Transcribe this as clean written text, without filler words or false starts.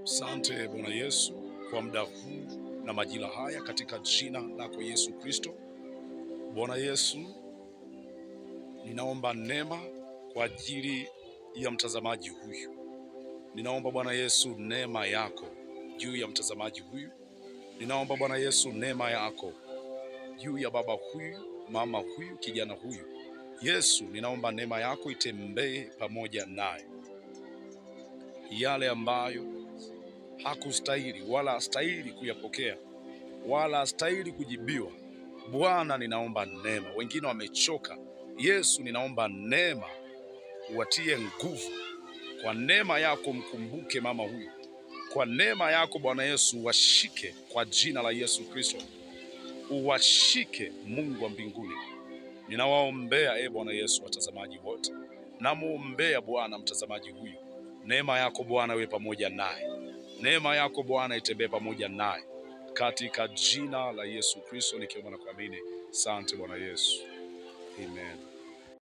Asante Bwana Yesu kwa muda huu na majira haya, katika jina lako Yesu Kristo. Bwana Yesu, ninaomba neema kwa ajili ya mtazamaji huyu. Ninaomba Bwana Yesu neema yako juu ya mtazamaji huyu. Ninaomba Bwana Yesu neema yako juu ya baba huyu, mama huyu, kijana huyu. Yesu, ninaomba neema yako itembee pamoja naye. Yale ambayo hakustahili wala hastahili kuyapokea wala hastahili kujibiwa, Bwana ninaomba neema. Wengine wamechoka. Yesu, ninaomba neema, uwatie nguvu. Kwa neema yako mkumbuke mama huyu. Kwa neema yako Bwana Yesu uwashike kwa jina la Yesu Kristo. Uwashike Mungu wa mbinguni. Ninawaombea e Bwana Yesu watazamaji wote. Namuombea Bwana mtazamaji huyu. Neema yako Bwana iwe pamoja naye. Neema yako Bwana itembee pamoja naye. Katika jina la Yesu Kristo nikiomba na kuamini. Asante Bwana Yesu. Amen.